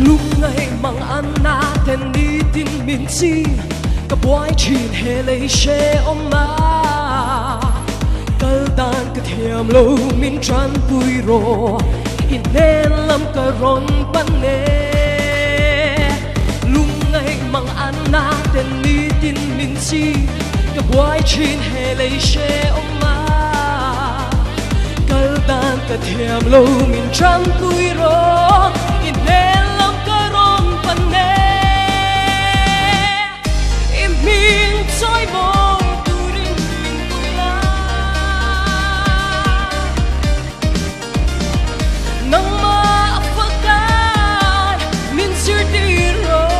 Lungngai mang an na ten ni tin min chim ka buai thin he lei she awm a kal dan ka thiam lo min tran pui ro in hnen lam ka rawn pan e lungngai mang an na ten ni tin min chim ka buai thin he lei she awm a kal dan ka thiam lo min tran pui ro in hnen lam ka rawn pan e i hming chawi mawi turin min pui la nangmah fakan min zirtir rawh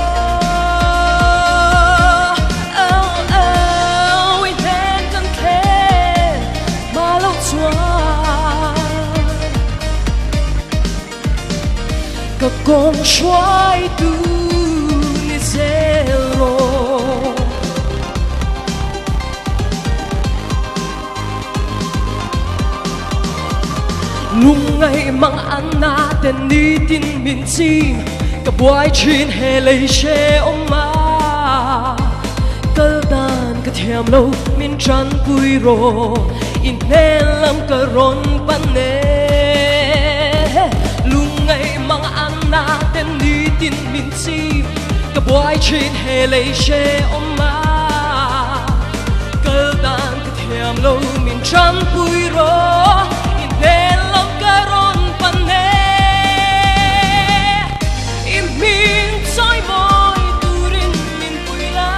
oh oh i hnen kan thlen hma loh chuan ka kawng hruaitu ni zel rawh. Lungngai mang an na ten nitin min chim ka buai thin he lei she awm a kal dan ka thiam lo min tan pui rawh in hnen lam ka rawn pan e lungngai mang an na ten nitin min chim ka buai thin he lei she awm a kal dan ka thiam lo min tan pui rawh in hnen lam ka rawn pan e i hming chawi mawi turin min pui la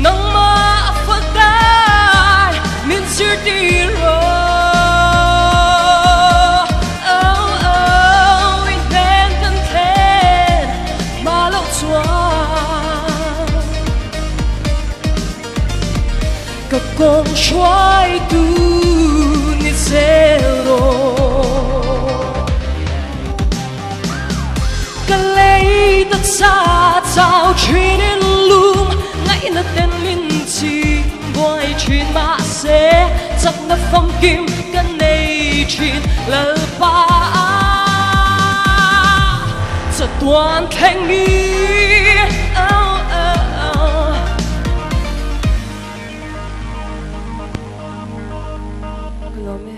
nangmah fadai min zirtir rawh oh oh i hnen kan thlen hma loh chuan ka kawng hruaitu ni zel rawh. Ka lei taksa chau thin in lung ngaihna ten min chim buai thin mahse chakna famkim ka nei thin Lalpa chatuan thleng mi oh oh oh. Ka lawm e.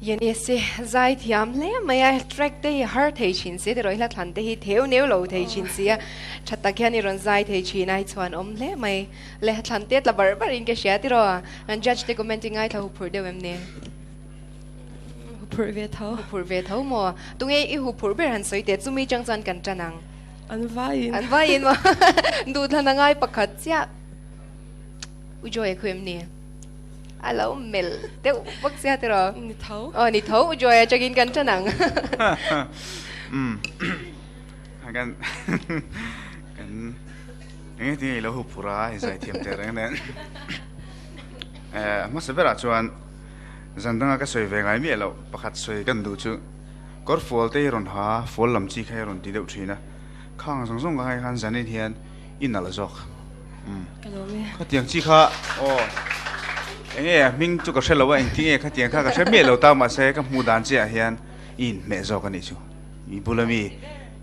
Eunice zai thiam hle mai a, track te hi har thei thin si tiraw hla thlan te hi theu neu lo thei thin si a, tha tak hian i rawn zai thei thin a, i chhuan awm hle mai. Le thlan te tla bar bar in ka hria tiraw, an judge te comment i ngaithla huphurh deuh em ni? Huphurh ve tho. Huphurh ve tho maw? Tunge i huphurh ber han sawi teh, chumi chang chuan kan tan ang. An vaiin. An vaiin maw? Duhthlan a ngai pakhat chiah. U Joy a khawi em ni? A lo melh deuh bawk sia tiraw? Ni tho. Aw ni tho, U Joy atangin kan tan ang. Umm kan kan eng nge tinge i lo hu phur a i zai thiam teh reng nen. Eh hmasa berah chuan zan danga ka sawi ve ngai miah loh pakhat sawi kan duh chu kawr fual te hi rawn ha fual lam chi kha hi rawn ti deuh thin a, khang zawng zawng ka ngai khan zanin hian i nalh zawk. Ka lawm e. Khatiang chi kha aw eng nge a hming chu ka hre lo a engtin nge khatiang kha ka hre miah lo ta mahse ka hmuh dan chiah hian i inhmeh zawk a nih chu i bula mi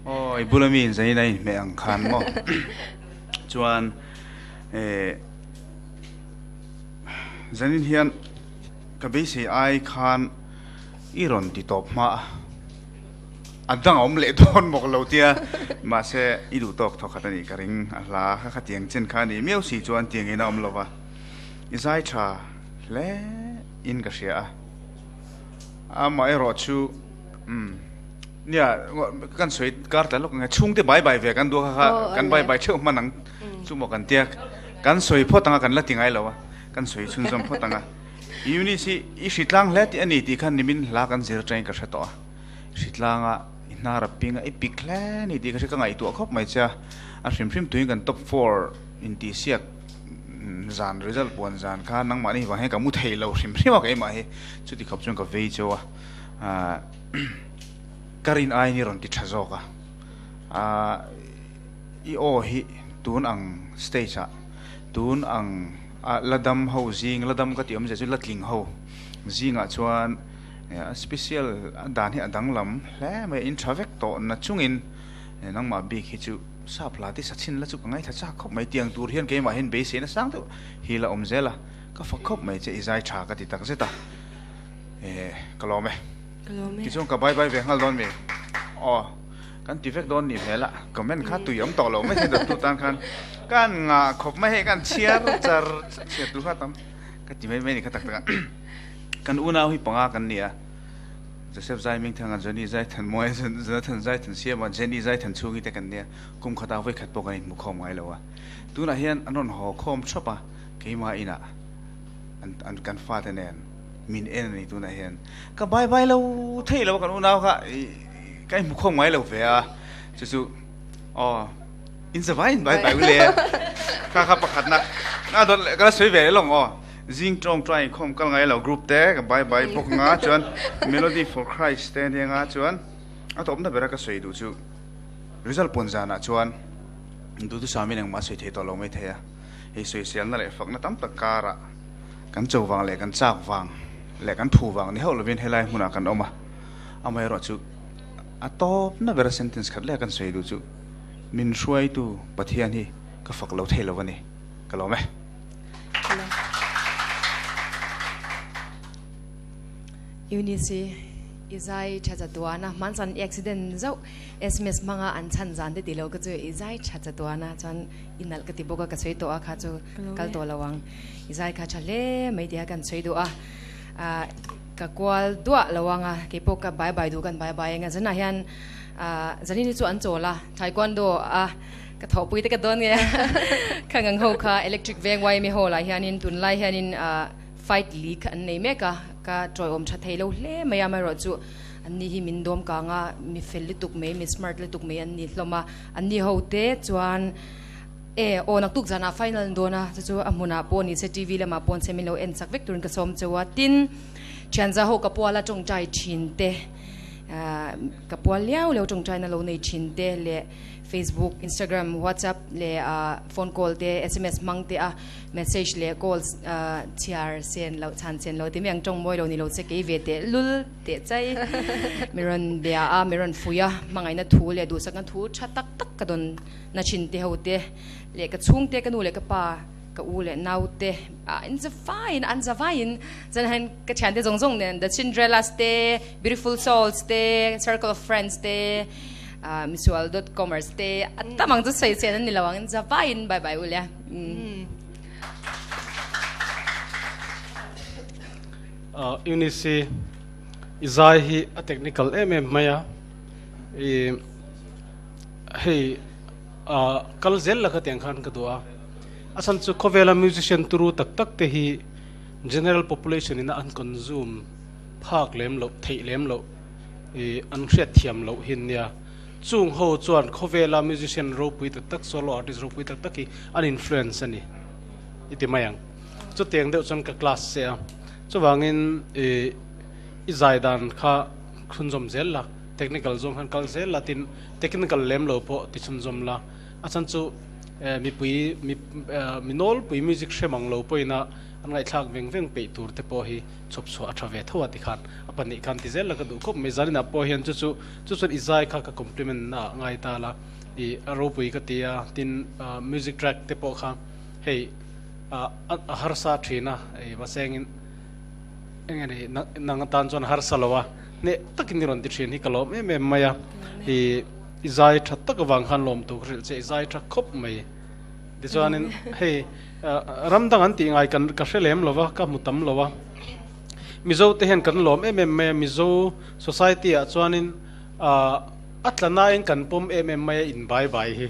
aw i bula mi inzain a inhmeh ang khan maw chuan eh zanin hian ka beisei ai khan i rawn ti tawp hma a. A dang a awm leh dawn bawk lo tia mahse i duh tawk thawk khat a nih ka ring a hla kha khatiang chen kha a nih miau si chuan tiang in a awm lova i zai tha hle in ka hria a amaherawh chu umm nia kan sawi kar tla lawk ang e chhungte bai bai ve kan duh kha kha kan bai bai theuh hman ang chu maw kan tia kan sawi phawt ang a kan la ti ngai lo a kan sawi chhunzawm phawt ang a Eunice hi i hritlang hle tih a ni tih khan nimin hla kan zir atangin ka hre tawh a. Hritlanga i hnar a ping a, i pik hle ni tih ka hre ka ngaihtuah khawp mai che a, a hrim hrim tuin kan top four intihsiak zan result puan zan kha nangmahni vang hian ka mu thei lo hrim hrim a keimah hi chuti khawp chuan ka vei cheu a, ah ka rin aiin i rawn ti tha zawk a, ah i aw hi tun ang stage ah tun ang. A la dam ho zing, la dam ka tih awmzia chu la tling ho zingah chuan a special a dan hi a danglam hle mai a, in tha vek tawh na chungin nangmah bik hi chu sap hla te sa chhin la chu ka ngaithla chak khawp mai tiang tur hian keimah hian beiseina sang deuh hi la awm zel a, ka fak khawp mai che i zai tha ka ti tak zet a, ka lawm e. Tichuan ka bye bye ve nghal dawn mi? Aw. Kan ti vek dawn nih hmel a, comment kha tui awm tawh lo mai thei dawttu tan khan kan ngah khawp mai hei kan chhiar char chhiar tur kha tam ka ti mai mai ni kha tak tak a. Kan unau hi panga kan ni a, Joseph Zaimingthanga, Johnny Zaithanmuai, Jonathan Zaithansiama, Jenny Zaithanchhungi te kan nia, kum khatah vawi khat pawh kan inhmu khawm ngai lo a. Tunah hian an rawn haw khawm thap a, keimah inah an kan fate nen min en a ni tunah hian. Ka bai bai lo thei lo a kan unau kha ka inhmu khawm ngai lo ve a, chu chu aw in zavai in bai bai u le kha kha pakhat na nga dawt leh ka la sawi ve leh lawng aw zing tawng tawng inkhawm kal ngai lo group te ka bai bai bawk anga chuan Melody for Christ te ania nga chuan a tawpna bera ka sawi duh chu result pawn zanah chuan duhthusam in engmah a sawi thei tawh lo mai thei a, hei sawiselna leh fakna tam tak karah. Kan cho vang leh kan chak vang leh kan phu vang ni hauh lovin helai hmunah kan awm a, amaherawhchu a tawpna bera sentence khat leh kan sawi duh chu min hruaitu Pathian hi ka fak lo thei lo a ni, ka lawm e. Eunice i zai tha cha tuan a, hmansan i accident zauh sms hmanga an chhan zan te ti lo ka chu i zai tha cha tuan a chuan i nalh ka ti bawk a ka sawi tawh a kha chu kal tawh lo ang i zai kha tha hle mai tia kan sawi duh a ah ka kual duah lo ang a kei pawh ka bai bai duh kan bai bai ang a zanah hian ah zanin hi chu an chawl a taekwondo a ka thawhpui te ka dawn nge kha ngang ho kha electric veng yma hall ah hianin tunlai hianin ah fight league an nei mek a ka tawiawm tha thei lo hle mai a amaherawhchu anni hi min dawm kang a mi fel lutuk mai mi smart lutuk mai an ni hlawm a. Anni ho te chuan e aw naktuk zanah final an dawn a, chu chu a hmunah pawh ni se TV lamah pawh an se min lo en chak vek turin ka sawm cheu a. Tin, thianza ho ka puala tawngtai thin te, ka pual liau liau tawngtaina lo nei thin te leh Facebook, Instagram, WhatsApp leh phone call te, sms hmang te a message leh call chhiar sen loh chhan sen loh timi ang tawng mawi lo ni lo che kei ve teh lul. Teh chai mi rawn bia a, mi rawn fui a, hmangaihna thu leh duhsakna thu tha tak tak ka dawn na thin te ho te leh ka chhungte, ka nu leh ka pa, ka u leh nau te ah in za faiin an za vaiin chuan hian ka thiante zawng zawng nen The Cinderellas te, Beautiful Souls te, Circle of Friends te, ah Misual dot comers te a tam ang chu sawi chhen an ni lo ang in za vaiin bye bye u le. Eunice i zai hi a technical em em mai a, i hei kal zel la khatiang khan ka duh a, a chhan chu khawvela musician turu tak tak te hi general population ina an consume phak lem loh theih lem loh i an hriat thiam loh hi nia, chung ho chuan khawvela musician ropui tak tak solo artist ropui tak tak hi an influence a ni i ti mai ang. Chutiang deuh chuan ka class che a, chuvangin i i zai dan kha chhunzawm zel la, technical zawng khan kal zel la tin technical lem lo pawh ti chhunzawm la, a chhan chu mipui mi mi nawlpui music hre mang lo pawhin a an ngaihthlak veng veng peih tur te pawh hi chhawp chhuah a tha ve tho a tikhan a pahnih khan ti zel la ka duh khawp mai, zaninah pawh hian chu chu chu chuan i zai kha ka compliment na ah ngai ta la, i a ropui ka ti a, tin music track te pawh kha hei. A harsa thin a, ei Vasengin eng nge ni nang atan chuan a harsa lo a, hneh takin i rawn ti thin hi ka lawm em em mai a, i i zai tha tak avang khan lawm tur ka hrilh che, i zai tha khawp mai. Tichuanin hei ram dang an tih ngai kan ka hre lem lo va, ka hmu tam lo a, Mizo te hian kan lawm em em mai a, Mizo society ah chuanin a tla nain kan pawm em em mai a in bai bai hi.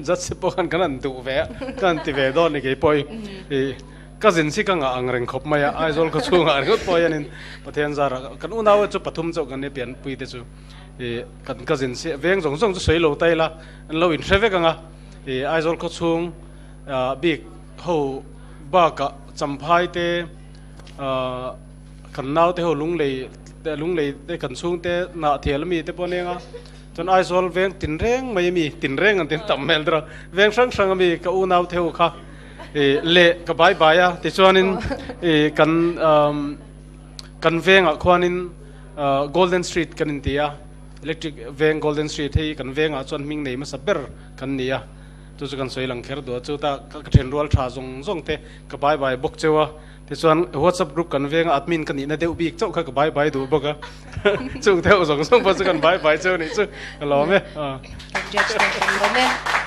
Judge pawh khan kan han duh ve a, ka han ti ve dawn ni kei pawh i ka zin si ka ngah ang reng khawp mai a, Aizawl khaw chhungah ringawt pawh hianin Pathian zara kan unau chu pathum chauh kan nia pianpui te chu i kan ka zin si veng zawng zawng chu sawi lo ta ila an lo inhre vek ang a, i Aizawl khaw chhung bik ho bakah Champhai te kan naute ho lunglei lunglei te kan chhungte hnah thial ami te pawh an eng a. Chuan Aizawl veng tin reng mai ami, tin reng an tin tam hmel der a, veng hrang hrang ami ka unau theu kha. Le ka bai bai a tichuanin kan kan vengah khuanin Golden Street kan inti a, Electric veng Golden Street hei kan vengah chuan hming nei hmasa ber kan ni a, chu chu kan sawi lang kher duh a, chuta ka thenrual tha zawng zawng te ka bai bai bawk cheu a. Tichuan WhatsApp group kan venga admin ka nihna deuh bik chauh kha ka bai bai duh bawk a, chung deuh zawng zawng pawh chu kan bai bai cheu nih chu ka lawm e. Kan judge te kan lawm e.